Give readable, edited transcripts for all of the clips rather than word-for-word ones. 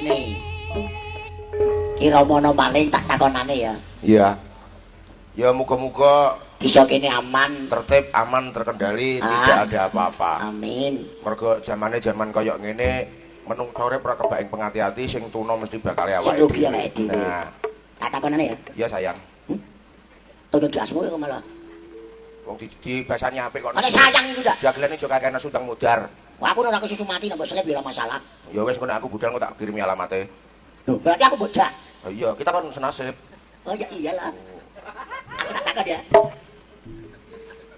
Nih. Kira mono maling tak takonane ya. Iya. Ya muga-muga Bisa kene aman. Tertib, aman, terkendali, tidak ada apa-apa. Amin. Mergo zamane zaman koyok ngene, menungso urip ora kebaing pengati-ati, sing tuna mesti bakal awake Sing rugi dhewe. Awake dhewe. Nah, Tak takonane ya. Iya sayang. Tono jasmu kok malah. Wong di basane apik kok. Ana sayang iku dak. Dagelane aja kakean nesu ndang mudar. Wah, aku ora kesusu mati nek mbok seleb ya ora masalah. Ya wis, engko nek aku budal engko tak kirimi alamate. Loh, berarti aku bocah. Oh iya, kita kan senasib. Oh ya iyalah. Aku tak takon ya.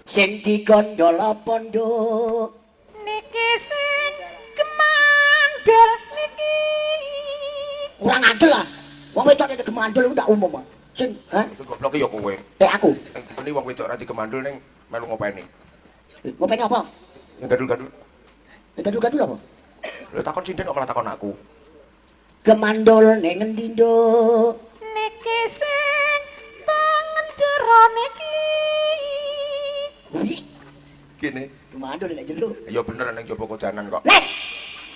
Sing digondol apa, Nduk? Niki sing kemandul niki. Ora ngandel lah. Wong wedok nek gemandul iku ndak umum, ah. Sing, ha? Iku goblok ya kowe. Eh aku. Ini wong wedok ora digemandul ning melu ngopeni. Ngopeni apa? Yang gandul-gandul. Gandul-gandul apa? Lho, takon sinden kok malah takon aku. Gemandul ning ngendi, Nduk? Niki sing tangan jero niki. Wih, Gini. Gemandul nek jero. Ya bener, nang jaba kodanan kok. Lek,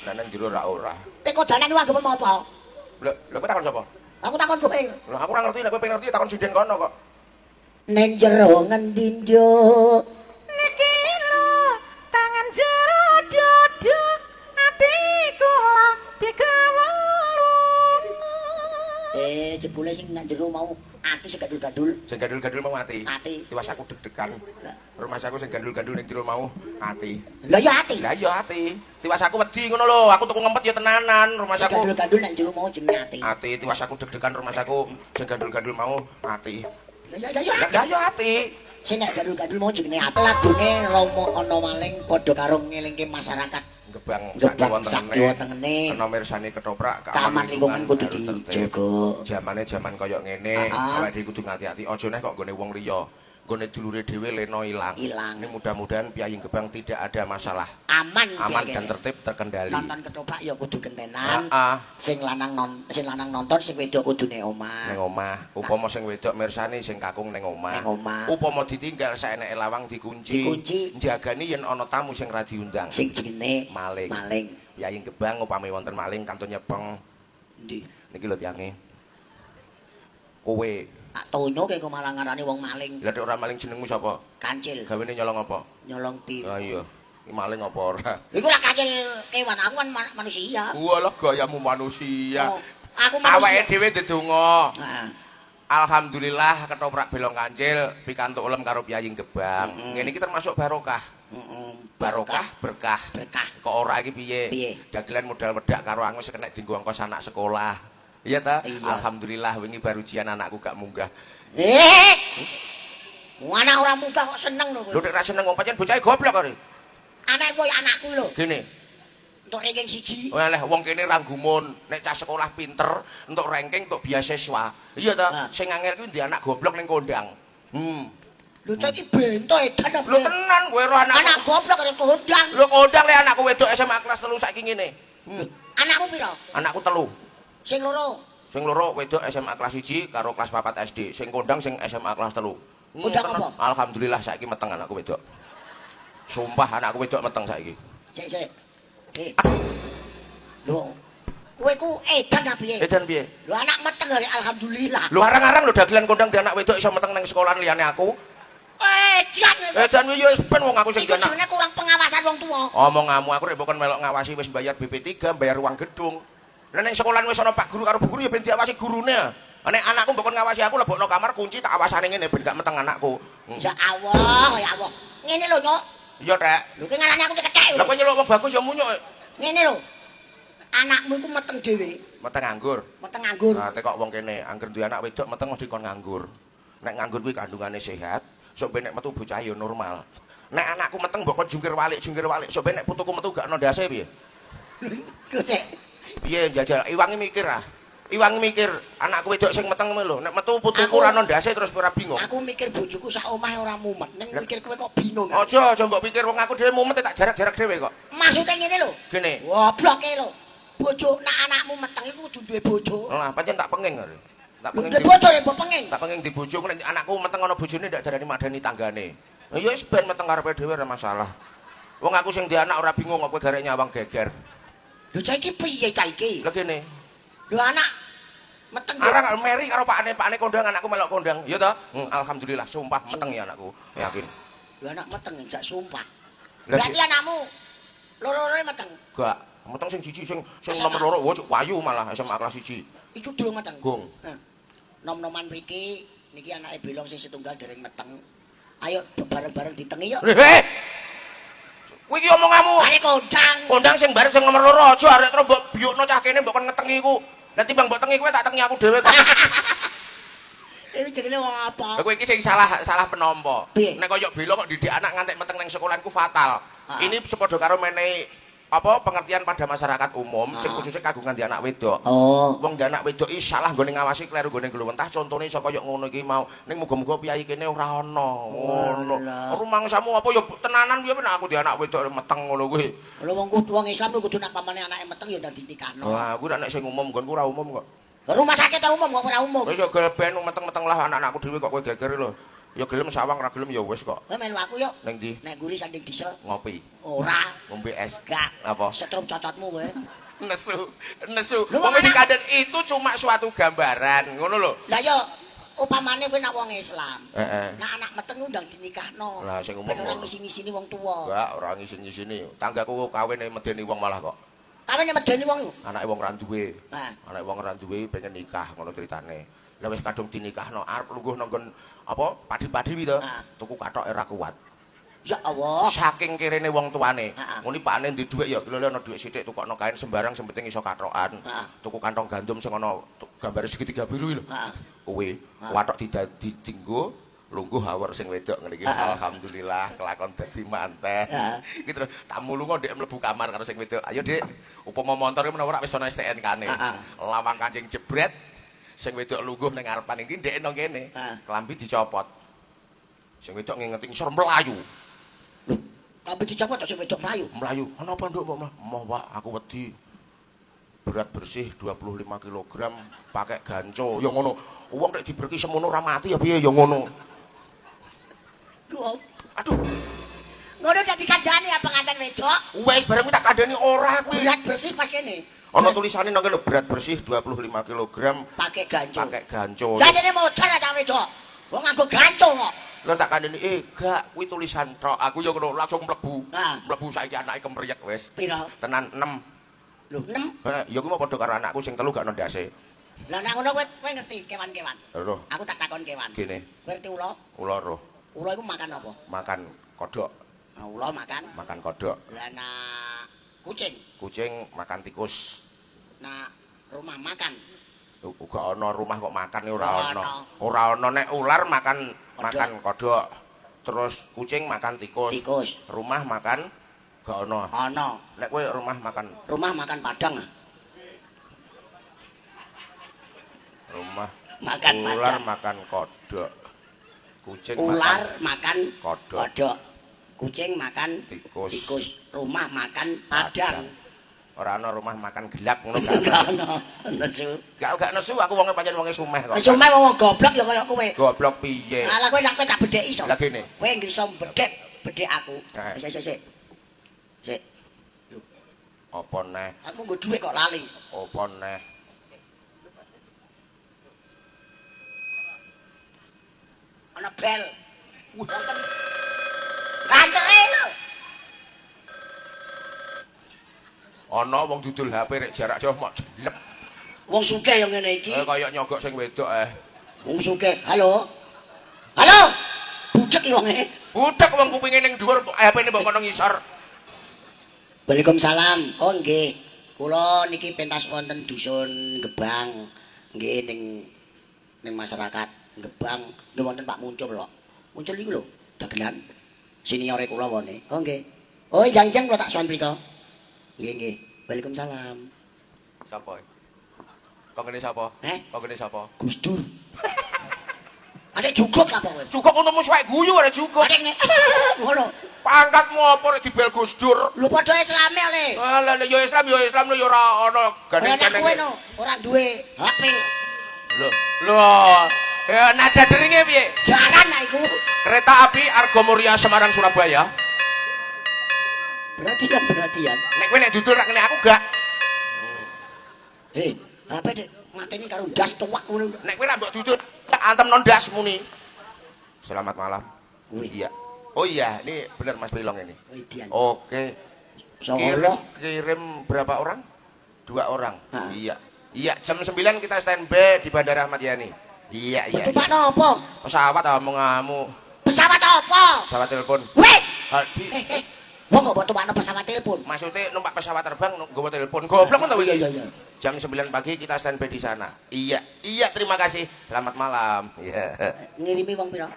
Lah nang jero ra ora. Nek kodanan ku anggap apa? Lho, lho kowe takon sapa? Aku takon kowe. Lah aku ora ngerti, nek kowe pengen ngerti takon sinden kono kok. Ning jero ngendi, Nduk? Niki lho tangan jero dodo ati kula digawa. Eh, jebule sing nang jero mau ati sing gandul-gandul. Sing gandul-gandul mau ati. Ati. Tiwas aku deg-degan. Lah. Rumangsaku sing gandul-gandul ning jero mau ati. Lah ya ati. Lah iya ati. Tiwas aku wedi ngono lho, aku tuku ngempet ya tenanan Sing rumangsaku. Gandul-gandul nang jero mau jenenge ati. Ati, tiwas aku deg-degan rumangsaku sing gandul-gandul mau ati. Lah ya ya Lah ati. lah ya ati. Sing nek gandul-gandul mau jenenge ati. Lagune Rama ana maling padha karo ngelingke masyarakat. Gebang Gebang sakiwa tengene. Kena mirsani ketoprak. Keamanan lingkungan kudu harus tertib. dijaga. Zamane zaman kaya ngene, awake dhewe kudu ngati-ati. Aja neh kok nggone wong liya. Nggone dulure dhewe leno ilang. Ilang. Ini mudah-mudahan piyayi Gebang tidak ada masalah. Aman, Aman piye dan kene. Tertib terkendali. Nonton ketoprak ya kudu gentenan. Sing lanang nonton, sing wedok kudu ning omah. Ning omah. Upama sing wedok mirsani, sing kakung ning omah. Ning omah. Upama ditinggal saeneke lawang dikunci. Dikunci. Jagani yen ana tamu sing ra diundang. Sing jenenge Maling. Maling. Piyayi Gebang upami wonten maling kantun nyepeng. Endi? Niki lho tiange. Kowe. Tak tonyoke kok malah ngarani wong maling. Lah nek ora maling jenengmu sapa? Kancil. Gawene nyolong apa? Nyolong TV. Ah iya. Iki maling apa ora? Iku lah kancil kewan, aku kan manusia. Walah, gayamu manusia. Oh, aku manusia. Awake dhewe ndedonga. Heeh. Alhamdulillah ketoprak Belong Kancil pikantuk ulem karo piyayi Gebang. Ngene iki termasuk barokah. Barokah berkah. Berkah. Kok ora iki piye? Piye? Dagelan modal wedak karo angus kena dienggo ongkos anak sekolah. Iya ta? Iya. Alhamdulillah wingi baru ujian anakku gak munggah. Eh. Anak ora munggah kok seneng lho kowe. Lho, nek ra seneng wong pancen bocahe goblok kok. Anakku ya anakku lho. Gini. Entuk ranking 1. Walah, wong kene ra gumun, nek cah sekolah pinter entuk ranking, entuk beasiswa. Iya ta? Ah. Sing angel kuwi ndek anak goblok ning kondang. Lho, cah iki bento edan apa? Lho tenan kowe ro anak. Anak goblok karo kondang. Lho kondang le anakku wedok SMA kelas 3 saiki ngene. Anakmu piro? Anakku telu. Sing loro. Sing loro wedok SMA kelas 1 karo kelas 4 SD. Sing kondang sing SMA kelas 3. Kondang Tenan. apa? Alhamdulillah saiki meteng anakku wedok. Sumpah anakku wedok meteng saiki. Sik sik. Eh. Lho, kowe ku edan ta piye? Edan piye? Lho, anak meteng hari alhamdulillah. Lho arang-arang lho dagelan kondang di anak wedok iso meteng nang sekolahan liyane aku. Edan. Edan ya wis ben wong aku sing Iku anak. jenenge kurang pengawasan wong tuwa. Omonganmu aku rek bukan melok ngawasi, wis bayar BP3, bayar uang gedung. Lah ning sekolahan wis ana Pak Guru karo Bu Guru ya ben diawasi gurune. Nek anakku mbok kon ngawasi aku, lebokno kamar kunci tak awasane ngene ben gak meteng anakku. Ya Allah, ya Allah. Ngene lho, Nyuk. Iya, Tek. Lho, ki ngarani aku kethek. Lah kowe nyeluk wong bagus ya munyuk. Ngene lho. Anakmu iku meteng dhewe, Meteng nganggur. Meteng nganggur. Nah, tekok wong kene, angger duwe anak wedok meteng mesti kon nganggur. Nek nganggur kuwi kandungane sehat, sok ben nek metu bocah ya normal. Nek anakku meteng mbok kon jungkir walik, sok ben nek putuku metu gak ono ndase piye? Lho, Cek. Piye njajal? Iwangi mikir ah. Iwangi mikir, anakku wedok sing meteng lho, nek metu putuku Aku- ora ono ndase terus ora bingung. Aku mikir bojoku sak omah ora mumet, ning Lah- mikir kowe kok bingung. Aja, aja mbok pikir, wong aku dhewe mumet tak jarak-jarak dhewe kok. Maksude ngene lho. Gini. Gobloke lho. Bojo nak anakmu meteng iku kudu duwe bojo. Lah pancen tak penging kok. Tak Lho, penging. duwe bojo ya mbok penging. Tak penging di bojo, nek anakku meteng ana bojone ndak darani madani tanggane. Ya wis ben meteng karepe dhewe ora masalah. Wong aku sing duwe anak ora bingung kok kowe garek nyawang geger. Lho, cah iki piye cah iki? Lah kene. Lho anak meteng. Arang meri karo pakane, pakane kondang anakku melok kondang. Ya toh? Alhamdulillah sumpah meteng ya anakku. Yakin. Lho anak meteng jak sumpah. Lah, Berarti anakmu loro-lorone meteng. Gak, meteng sing siji sing sing nomor 2, wah wayu malah SMA kelas 1. Iku durung meteng. Gong. Nah, nom-noman mriki niki anake Belong sing setunggal dereng meteng. Ayo bareng-bareng ditengi yuk. Heh. Kuwi iki omonganmu. Ayo kondang. Kondang sing bareng sing nomor 2 aja arek terus mbok biyukno cah kene mbok kon ngetengi ku. Lah timbang mbok tengi kowe tak tengi aku dhewe kok. Ini jenenge wong apa? Lah kowe iki sing salah salah penompo. Piye? Nek koyo belo kok didik anak ngantek meteng nang sekolahanku fatal. Ah. Ini sepadha karo menehi apa pengertian pada masyarakat umum sing Ah. khususnya kagungan di anak wedok. Oh. Wong di anak wedok iki salah nggone ngawasi kleru nggone ngluwentah contone iso koyo ngono iki mau. Ning muga-muga piyayi kene ora ana. Ngono. Walah. Rumangsamu apa ya tenanan piye nek aku di anak wedok meteng ngono kuwi. Lho wong kudu wong Islam kudu nak pamane anake meteng ya ndang dinikahno. Wah, aku nek sing umum nggonku ora umum kok. Rumah sakit ta umum kok ora umum. Wis ya gelben meteng-meteng lah anak-anakku dhewe kok kowe geger lho. Ya gelem sawang ora gelem ya wis kok. Kowe melu aku yuk. Ning ndi? Nek guri sanding diesel. Ngopi, Ora. ngombe es. Gak. Apa? Setrum cocotmu kowe. Nesu, nesu. Lho, Wong anak- dikandani itu cuma suatu gambaran, ngono lho. Lah yo upamane kowe nak wong Islam. Heeh. Nak anak meteng ndang dinikahno. Lah, sing umum Ben ora ngono. ngisi-ngisini wong tuwa. Enggak, ora ngisin-ngisini. Tanggaku kawin medeni wong malah kok. Kawin medeni wong iku. Anake wong ra duwe. Nah. Anake wong ra duwe pengen nikah ngono ceritane. Lah wis kadung dinikahno arep lungguh nang nggon apa padi-padi kuwi to. Ah. Tuku kathok ora kuat. Ya Allah. Saking kirene wong tuane. Ah, ah. Ngene pakne ndek dhuwit ya, lho ana dhuwit sithik tukokno kain sembarang sing penting iso kathokan. Ah. Tuku kantong gandum sing ana gambare segitiga biru iki lho. Heeh. Kuwi Ah. wathok didinggo lungguh awor sing wedok ngene iki. Ah, ah. Alhamdulillah kelakon dadi manten. Ah. Iki terus tamu lunga ndek mlebu kamar karo sing wedok. Ayo Dik, upama montor iki menawa ora wis ana STNK-ne. Ah, ah. Lawang kancing jebret. Sing wedok lungguh ning ngarepan iki ndek nang kene. Ah. Klambi dicopot. Sing wedok ngingeti ngisor mlayu. Lho, klambi dicopot tok sing wedok mlayu. Mlayu. Ana apa nduk mbok? Moh Pak, aku wedi. Berat bersih 25 kg pakai ganco. Ya ngono. Wong nek diberki semono ora mati ya piye ya ngono. Lho, Aduh, ngono dak dikandani apa pengantin wedok? wis bareng kuwi tak kandhani ora kuwi. Berat bersih pas kene. Ana tulisane nang kene berat bersih 25 kg Pakai ganco. pakai ganco. Lah jane modal cah wedok. Wong nganggo ganco kok. Lah tak kandhani gak kuwi tulisan tok. Aku ya ngono langsung mlebu. Ah. Mlebu saiki anake kemriyek wis. Piro? Tenan 6. Lho, 6. Heh, ya kuwi mau padha karo anakku sing telu gak ono ndase. Lah nek ngono kowe kowe ngerti kewan-kewan. Roh, Aku tak takon kewan. gene Kowe ngerti ula? ula roh Ula iku makan apa? makan kodhok, Nah, ula makan. makan kodhok. Lah nak kucing, Kucing makan tikus. nak rumah makan. Uga ana rumah kok makan ora Ora ana. ana. Ora ana nek ular makan Kodhok. makan kodhok. Terus kucing makan tikus. Tikus. Rumah makan gak ana. Ana. Nek kowe rumah makan Rumah makan padang. ah. rumah Makan ular padang. makan kodhok. Kucing Ular makan makan kodhok. kodhok. Kucing makan Tikus. tikus. Rumah makan padang. Ora ana rumah makan gelap ngono gak Gak ana. ono. Nesu. Gak gak nesu aku wonge pancen wonge sumeh kok. Nesu meh wong goblok ya kaya kowe. Goblok piye? Alah kowe nak kowe tak bedheki iso. Lah gene. Kowe iso bedhek, bedhek aku. Eh. Sik sik sik. Sik. Apa neh? Aku nggo dhuwit kok lali. Apa neh? Ana bel. Wonten. Kancere lho. Ana wong dudul HP rek jarak jauh mok jelep. Wong sugih yang ngene iki. Eh kaya nyogok sing wedok eh. Wong sugih. Halo. Halo. Budek iki wonge. Budek wong kupinge ning dhuwur HP-ne mbok kono ngisor. Waalaikumsalam. Oh nggih. Kula niki pentas wonten dusun Gebang. Nggih ning ning masyarakat Gebang nggih wonten Pak Muncul kok. Muncul iku lho, dagelan. Seniore kula wone. Oh nggih. Oh jang-jang kula tak sowan mriko. Nggih nggih. Waalaikumsalam. Sapa? Kok ngene sapa? Eh? Kok ngene sapa? Gus Dur. Adek juguk apa kowe? Juguk untukmu suwek guyu arek juguk. Adek ngene. Ngono. Pangkatmu apa rek dibel Gus Dur? Lho padha Islame ole. Alah ya Islam ya Islam lho ya ora ana Ora gandeng kowe no, ora duwe HP. Lho, lho. Ya nada deringe piye? Jaran lah iku. Kereta api Argo Muria Semarang Surabaya. Perhatian, perhatian. Nek kowe nek dudul rak ngene aku gak. Hei, HP dek mateni karo ndas tuwak ngono. Nek kowe ra mbok dudut, tak antem non ndas muni. Selamat malam. Wih. Iya. Oh iya, ini bener Mas Bilong ini. Widian. Oke. Solo. Kirim berapa orang? 2 orang. Ha. Iya. Iya, jam 9 kita standby di Bandara Ahmad Yani. Iya, iya. Tumpak Iya. napa? Pesawat omong ngamu. Pesawat apa? Pesawat telepon. Weh. Di, Wong kok mbok tumpakno pesawat telepon? maksudnya numpak pesawat terbang nggawa telepon. Goblok kan ta Iya, iya, iya. Jam 9 pagi kita standby di sana. Iya, iya terima kasih. Selamat malam. Iya. Ngirimi wong pira?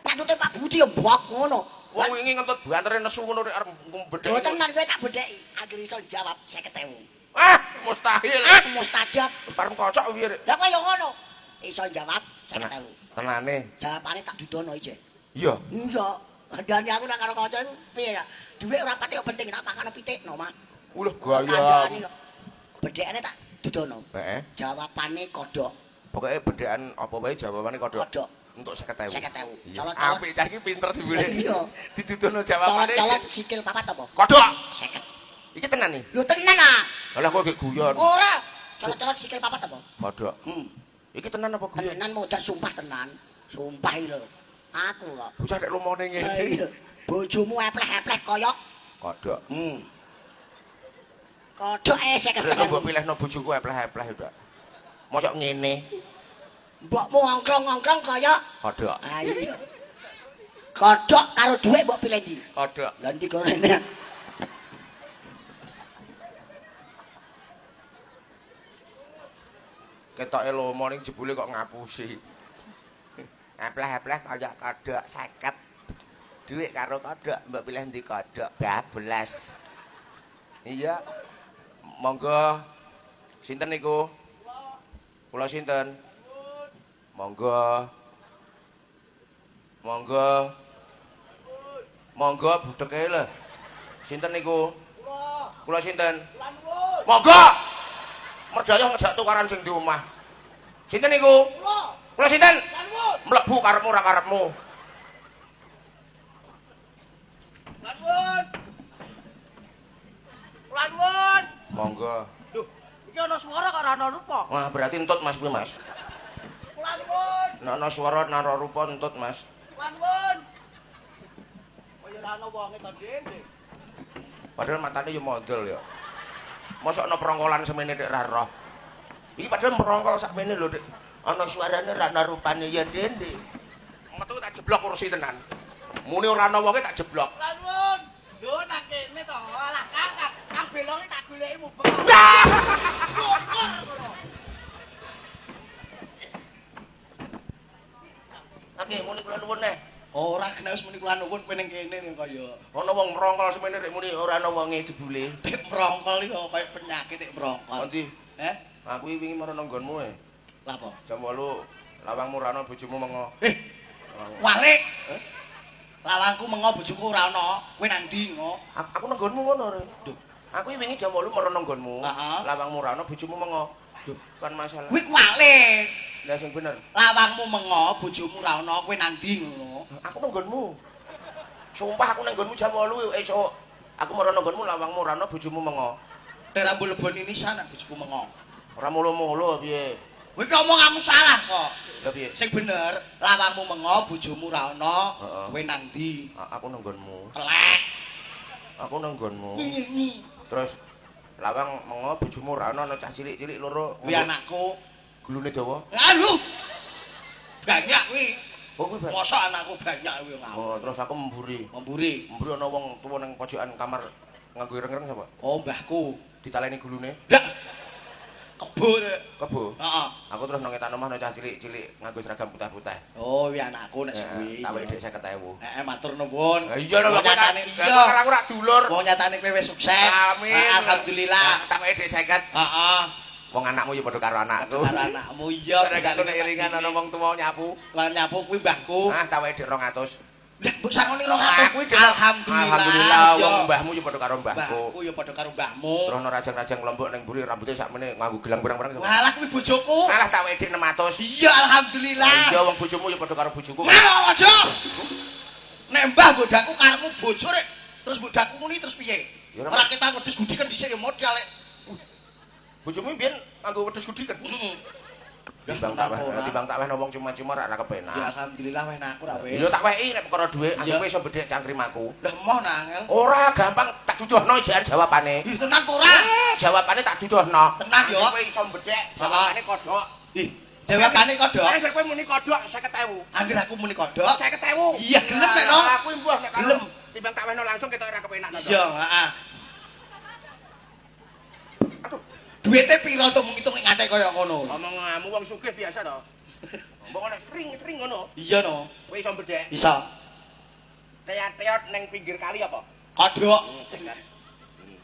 Patute Pak Budi ya mbok ngono. Wong wingi ngentut bantere nesu ngono rek arep bedhek. Mboten nan kowe tak bedheki. Anggere iso jawab 50.000. Ah, mustahil. Ah, mustajab. Parem kocok piye rek? Lah kaya ngono. Iso jawab 50.000. Tenane. Jawabane tak dudono iki. Iya. Iya. Kandhane aku nak karo kanca iku piye ya? Dhuwit ora pati penting tak pakane pitik no, Mak. Ulah gaya. Kandhane kok. Bedhekane tak dudono. Heeh. Jawabane kodhok. Pokoke bedhekan apa wae jawabane kodhok. Kodhok. Untuk 50.000. 50.000. Iya. Colot-colot. Apik cah iki pinter jebule. Iya. Didudono jawabane. Colot-colot sikil papat apa? Kodhok. 50. Iki tenan nih. Lho tenan ah. Lah kok gek guyon. Ora. Colot-colot sikil papat apa? Kodhok. Hmm. Iki tenan apa guyon? Tenan modar sumpah tenan. Sumpah iki lho. Aku kok. Bocah nek lumone ngene. Iya. Bojomu epleh-epleh koyok. Kodhok. Hmm. Kodhok e 50.000. Lha mbok pilihno bojoku epleh-epleh udah. Mosok ngene. Mbokmu ongkrong-ongkrong koyok. Kodhok. Ah iya. Kodhok karo dhuwit mbok pilih ndi? Kodhok. Lah ndi korene? Ketoke lomo ning jebule kok ngapusi. Epleh-epleh kaya kodhok 50. Dhuwit karo kodhok mbok pilih ndi kodhok? Bablas. Iya. Monggo. Sinten niku? Kula sinten? Monggo. Monggo. Monggo budeke lho. Sinten niku? Kula sinten? Monggo. Merdaya ngejak tukaran sing di omah. Sinten niku? Kula sinten? Mlebu karepmu ora karepmu. Lanwun. Lanwun. Monggo. Duh, iki ana swara kok ora ana rupa. Wah, berarti entut Mas kuwi, Mas. Lanwun. Nek ana swara nara rupa entut, Mas. Lanwun. Kaya ora ana wonge to, Dik. Padahal matane yo model ya. Mosok ana prongkolan semene dik ra roh. Iki padahal merongkol sakmene lho, Dik. Ana suarane ra ana rupane ya, Dik. Metu tak jeblok kursi tenan. Muni ora ana wonge tak jeblok. Lanwun. Lho nang kene to. Alah, Kang, Kang, Kang Belonge tak goleki mubeng. Syukur ngono. Oke, muni kula nuwun neh. Ora kena wis muni kula nuwun kowe ning kene ning kaya Ana wong merongkol semene dik muni ora ana wonge jebule. dik mrongkol iki kaya penyakit dik mrongkol. Endi? Eh? Aku iki wingi marang nggonmu e. Lah apa? Jam 8 lawangmu ora ana bojomu mengo. Eh, walik. Lawangku mengo bojoku ora ana. Kowe nang ndi ngo? Aku nang nggonmu ngono, Re. Duh. Aku iki wingi jam 8 marang nggonmu. Heeh. Lawangmu ora ana bojomu mengo. Duh. Kan masalah. Kuwi kuwalik. Lah sing bener. Lawangmu mengo bojomu ora ana, kowe nang ndi ngono? Aku nang nggonmu. Sumpah aku nang nggonmu jam 8 esuk. Aku marang nggonmu lawangmu ora ana bojomu mengo. Nek ra mbok leboni nisan nek bojoku mengo. Ora mulu-mulu piye? Kowe ki omonganmu salah kok. Lah piye? Sing bener, lawangmu mengo bojomu ora ana, Heeh. kowe nang ndi? Aku nang nggonmu. Telek. Aku nang nggonmu. Ngene. Terus lawang mengo bojomu ora ana ana cah cilik-cilik loro. Kuwi anakku. Gulune dawa. Aduh. Banyak kuwi. Oh kuwi banyak. Mosok anakku banyak kuwi ngawur. Oh, terus aku memburi. Memburi. Memburi ana wong tuwa nang pojokan kamar nganggo ireng-ireng sapa? Oh, mbahku. Ditaleni gulune. Lah. Kebo rek. Kebo. Heeh. Aku terus nang ngetan omah ana cah cilik-cilik nganggo seragam putih-putih. Oh, kuwi anakku nek sing kuwi. Tak wek dhek 50.000. Heeh, matur nuwun. Lah iya lho Wong kok nyatane iya. iya. Aku rak dulur. Wong nyatane kowe wis sukses. Amin. Alhamdulillah. Tak wek dhek 50. Heeh. Wong anakmu ya padha karo anakku. Karo anakmu iya. Nek aku nek iringan ana wong tuwa nyapu. Lah nyapu kuwi mbahku. Ah, tak wek dhek 200. Lah mbok sangoni 200. Kuwi dhek Alhamdulillah. Alhamdulillah Iya. wong mbahmu ya padha karo mbahku. Mbahku ya padha karo mbahmu. Terus ana rajang-rajang lombok ning mburi rambutnya sakmene nganggo gelang pirang-pirang sapa? Walah kuwi bojoku. Alah tak wek dhek 600. Iya alhamdulillah. Iya wong bojomu ya padha karo bojoku. Wah, aja. Nek mbah bodakku karepmu bojo rek, terus bodakku muni terus piye? Ya ora. Ora kita wedhus gudiken dhisik ya modal rek. Bojomu mbiyen nganggo wedhus gudhi kan? Heeh. Timbang tak weh, timbang tak wehno wong cuma-cuma rak ra kepenak. Ya alhamdulillah weh aku ra wis. Lho tak wehi nek perkara dhuwit, aku Iya. kowe iso bedhek cangkrimaku. Lah emoh nang angel. Ora gampang tak duduhno ijekan jawabane. Ih, tenan apa ora? Jawabane tak duduhno. Tenan yo. Kowe iso bedhek, jawabane kodhok. Ih, jawabane kodhok. Nek kowe muni kodhok 50.000. Angger aku muni kodhok. 50.000. Iya, gelem nek no. Aku mbuh nek karo Gelem. Timbang tak wehno langsung ketok ora kepenak to. Iya, heeh. Aduh, Duwite pira to mung ngitung ngate kaya ngono. omonganmu wong sugih biasa to. Mbok nek sering-sering ngono, Iya no. kowe iso bedhek. Bisa. Teat-teot neng pinggir kali apa? Kodhok.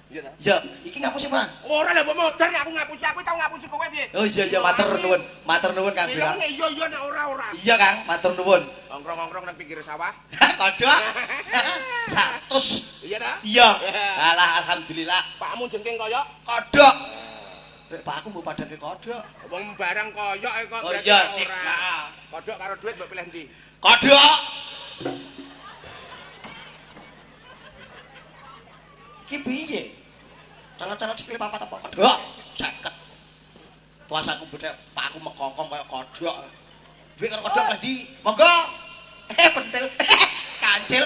Iya ta? Iya, iki ngapusi, Bang. Ora lah mbok modar nek aku ngapusi aku tau ngapusi kowe piye? Oh iya iya matur nuwun. Matur nuwun Kang Bilang Bira. iya iya nek ora ora. Iya Kang, matur nuwun. Ongkrong-ongkrong nang pinggir sawah. Kodhok. 100. Iya ta? Iya. Alah alhamdulillah. Pakmu jengking koyok, Kodhok. Rek Pak aku mbok padake kodhok. wong barang koyok e kok Oh berarti iya ora. sip. Heeh. Kodhok karo duit mbok pilih ndi? Kodhok. Ki piye? Cara-cara sikile papat apa kodhok? 50. Tuas aku bedhek pak aku mekongkong kaya kodhok. Duit karo kodhok nang ndi? Monggo. Pentil. Kancil.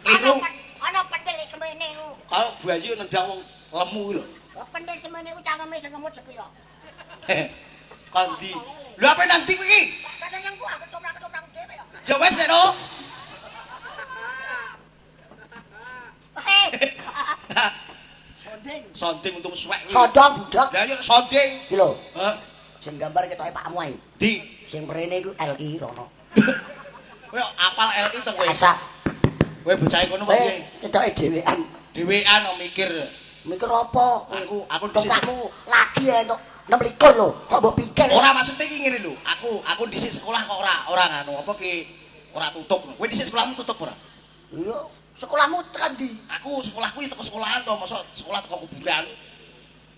Kliru. Ana pentil semene ku. Kalau bayi nendang wong lemu kuwi lho. Pentil semene ku cangkeme sing ngemut sepira. Kondi. Lho apa nang ndi kowe iki? Kadang ku aku ketoprak-ketoprak dhewe kok. Ya wis nek no. Hei. Sonding. Sonding untung suwek. kuwi. Sodong budak. Lah iya sonding. Iki lho, Hah? sing gambar ketoke pakmu ae. Di. Sing mrene iku LI rono. Kowe apal LI to kowe. Asa. Kowe bocah kono Kowe piye? ketoke dhewean. Dhewean kok mikir. Mikir apa? Aku dhisik Toprakmu lagi entuk 26 lho. Kok mbok pikir? ora maksudnya iki ngene lho. Aku dhisik sekolah kok ora nganu apa ki ora tutup. Kowe dhisik sekolahmu tutup ora? Iya, sekolahmu tekan ndi? Aku sekolahku ya teko sekolahan to, mosok sekolah teko kuburan.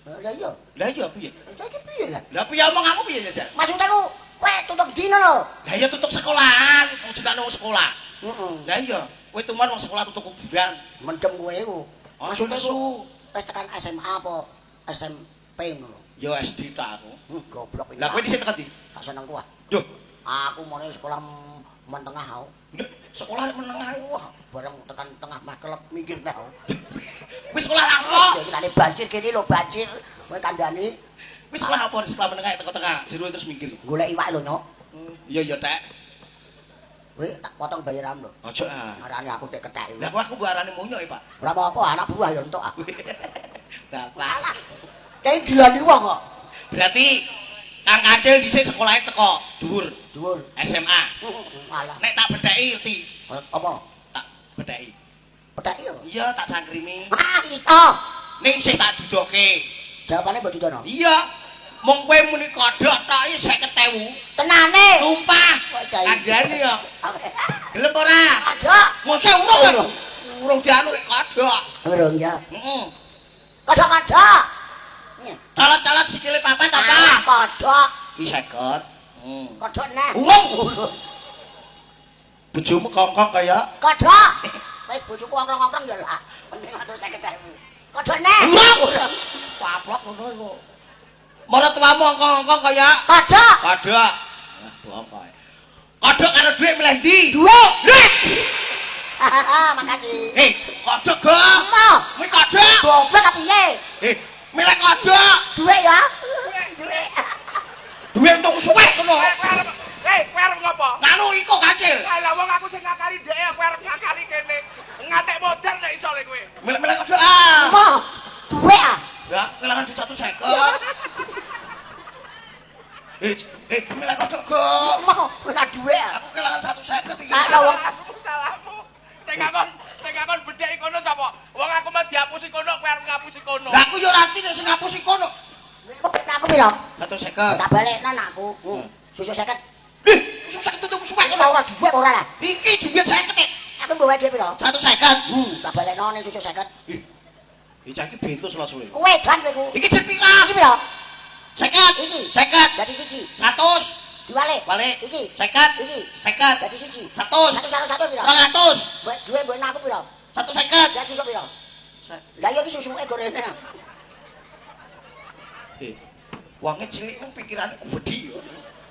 Lah iya. Lah iya piye? Lah iki piye lah? Lah piye omong aku piye jajal? Maksudnya ku kowe tutup dino lho. Lah iya tutup sekolahan, wong jenenge wong sekolah. Heeh. Lah iya, kowe tuman wong sekolah tutup kuburan. Mendem kowe iku. Oh, Maksudnya nesu. ku wis tekan SMA apa SMP ngono lho. Ya SD ta aku. Goblok iki. Lah kowe dhisik tekan ndi? Tak seneng ku ah. Duh, Aku mone sekolah menengah aku. sekolah menengah. Wah, bareng tekan tengah mah kelep mikir nah. Wis sekolah apa? Ya iki nek banjir kene lho banjir. Kowe kandhani Wis sekolah apa sekolah menengah teko tengah jero terus minggir. golek iwak lho, Nyok. Iya iya Tek. Kowe tak potong bayaran lho. Aja ah. Arane aku tek kethek. Lah kok aku mbok arani munyuk e, Pak. Ora apa-apa anak buah ya entuk ah. Bapak. Alah. Kayak gilani wong kok. Berarti Kang Kancil dhisik sekolahe teko dhuwur Dhuwur. SMA. Alah. Nek tak bedheki ngerti, Apa? tak bedheki. Pethek yo. Iya, tak sangkrimi. Ah, iso. Ning sing tak dudoke. Jawabane mbok dudono. Iya. Mung kowe muni kodhok tok iki 50.000. Tenane. Sumpah. Kok cai. Kandhani yo. Gelem ora? Kodhok. Mosok urung kan? Urung dianu nek kodhok. Urung ya. Heeh. Kodhok-kodhok. Colot-colot sikile papat apa? Alah, kodhok. Iki 50. Hmm. Kodhok neh. Urung. Bojomu kongkong kaya Kodhok. Wis bojoku ongkrong-ongkrong ya lah. Penting atur 50.000. Kodhok neh. Urung. Paplok ngono iku. Maratuamu ongkong-ongkong kaya Kodhok. kodhok. Lah bohong kowe. Kodhok karo dhuwit milih ndi? Duit. Duit. Hahaha, makasih. Eh, kodhok go. Emoh. Kuwi kodhok. Goblok apa piye? Eh, milih kodhok. Duit ya. Duit. Duit untuk suwek ngono. Kowe arep ngopo? Nganu iku kacil. Lah wong aku sing ngakari dhek, kowe arep ngakari kene. Ngatek modar nek iso le kowe. Milih-milih kodhok ah. Emoh. Duit ah. Ya, kelangan duit 150. Eh, milih kodhok go. Emoh, ora duit ah. Aku kelangan 150 iki. Sakno wong Salahmu. Sing ngakon bedhek kono sapa? Wong aku mah dihapusi kono, kowe arep ngapusi kono. Lah aku yo ora ngerti nek sing ngapusi kono. aku piro? 150. Tak balekno anakku. Susu 50. Ih, susah tutup suwek Iki ngono. ora duit ora lah. Iki duit 50 e. Aku mbok duit piro? 150. Tak balekno ning susu 50. Ih. Iki cah iki bentus lah suwe. Kowe dan kowe ku. Iki duit pira? Iki piro? 50. Iki. 50. Dadi siji. 100. Diwalik. Balik. Iki. 50. Iki. 50. Dadi siji. 100. Satu satu satu piro? 200. Mbok duit mbok aku piro? 150. Lah susuk piro? Lah iya iki susuke gorene. Wonge cilik nang pikirane gedhi yo.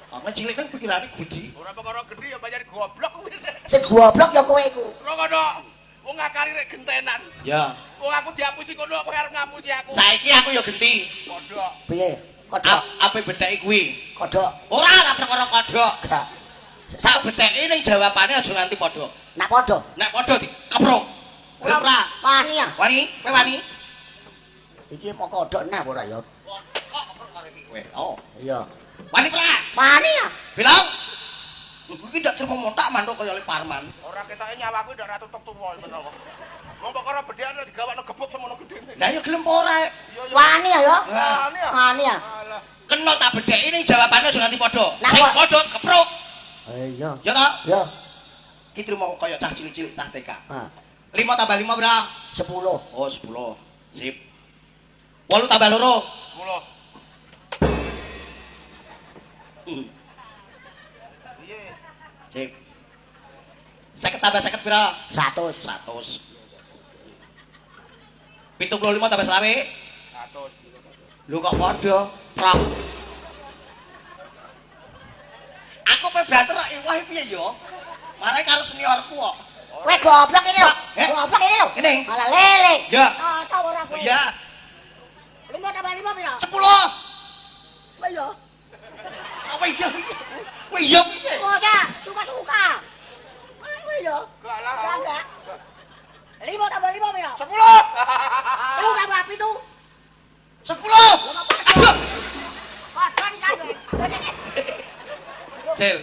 Wonge cilik nang pikirane gedhi. Ora perkara gedhi ya bayar goblok kuwi. Sing goblok ya kowe iku. Ora ngono. Wong ngakali rek gentenan. Ya. Wong aku diapusi kono kowe arep ngapusi aku. Saiki aku ya genti. Kodhok. Piye? Kodhok. Ape bedheki kuwi? Kodhok. Ora ora perkara kodhok. Gak. Sak bedheki ning jawabane aja nganti padha. Nak padha. Nek padha dikepruk. Ora ora. Wani ya. Wani, kowe wani? Iki mau kodhok nah ora ya? Kok kepruk karo iki kowe? Oh. Iya. Wani ora? Wani ya. Bilang. Iki ndak trimo montak mantuk kaya le Parman. Ora ketoke nyawaku ndak ora tutuk tuwa menawa. Wong perkara bedhekan digawakno gebuk semono gedene. Lah ya gelem apa ora? Wani ya ya. Wani ya. Wani ya. Alah. Kena tak bedheki ning jawabane aja nganti padha. Nah, Sing kok- padha kepruk. Iya. Ya ta? Ya. Ki trimo kaya cah cilik-cilik cah TK. Ha. 5 tambah 5 berapa? 10. Oh, 10. Sip. 8 tambah 2. 10. Piye? Sip. 50 tambah 50 pira? 100. 100. 75 tambah 25. 100. Lho kok padha? Prok. Aku pe banter kok iwah piye ya? Mare karo seniorku kok. Kowe goblok ini lho. Eh? Goblok ini lho. Ini. Malah lele. Ya. Ah, tau ora kowe. Ya, 5 tambah 5 pira? 10. Kowe yo. Apa iya? Kowe iya piye? Ora, suka-suka. Kowe yo. Gak lah. Enggak, enggak. 5 tambah 5 pira? 10. 3 tambah 7. 10. Aduh. Kodhok iki kowe. Cel.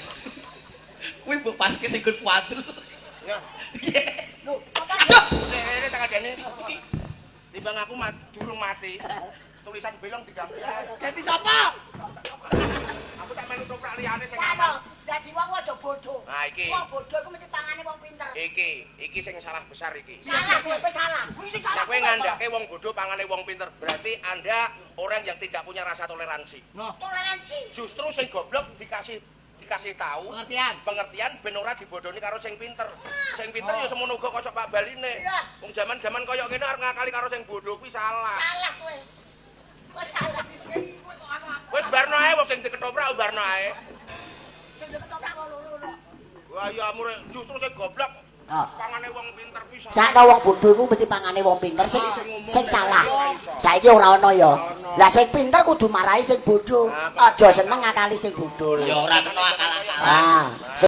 Kuwi mbok paske sing nggon kuadru. Ya. Piye? Lho, apa? Aduh. Ini tak adene. Timbang aku durung mati. Tulisan belong diganti. Ganti sapa? Aku tak melu toprak liyane sing Lah, aman. dadi wong aja bodoh. Nah, iki. Wong bodoh iku mesti pangane wong pinter. Iki sing salah besar iki. Salah kowe, kowe salah. Kuwi sing salah. Kowe ngandhake wong bodoh pangane wong pinter. Berarti Anda orang yang tidak punya rasa toleransi. Toleransi. Justru sing goblok dikasih tahu Pengertian. Ben ora dibodoni karo sing pinter. Sing pinter ya semono uga kosok Pak Baline. Iya. Wong jaman-jaman koyo ngene arep ngakali karo sing bodoh kuwi salah. Salah kowe. Kowe salah. Wis barno ae wong sing diketoprak barno ae. Sing diketoprak wong loro. Wah ya amure justru sing goblok Ah. pangane wong pinter kuwi salah. Sakno wong bodho iku mesti pangane wong pinter sing sing salah. Saiki ora ana ya. Lah sing pinter kudu marahi sing bodho. Aja seneng ngakali sing bodho. Ya ora kena akal-akalan. Ah.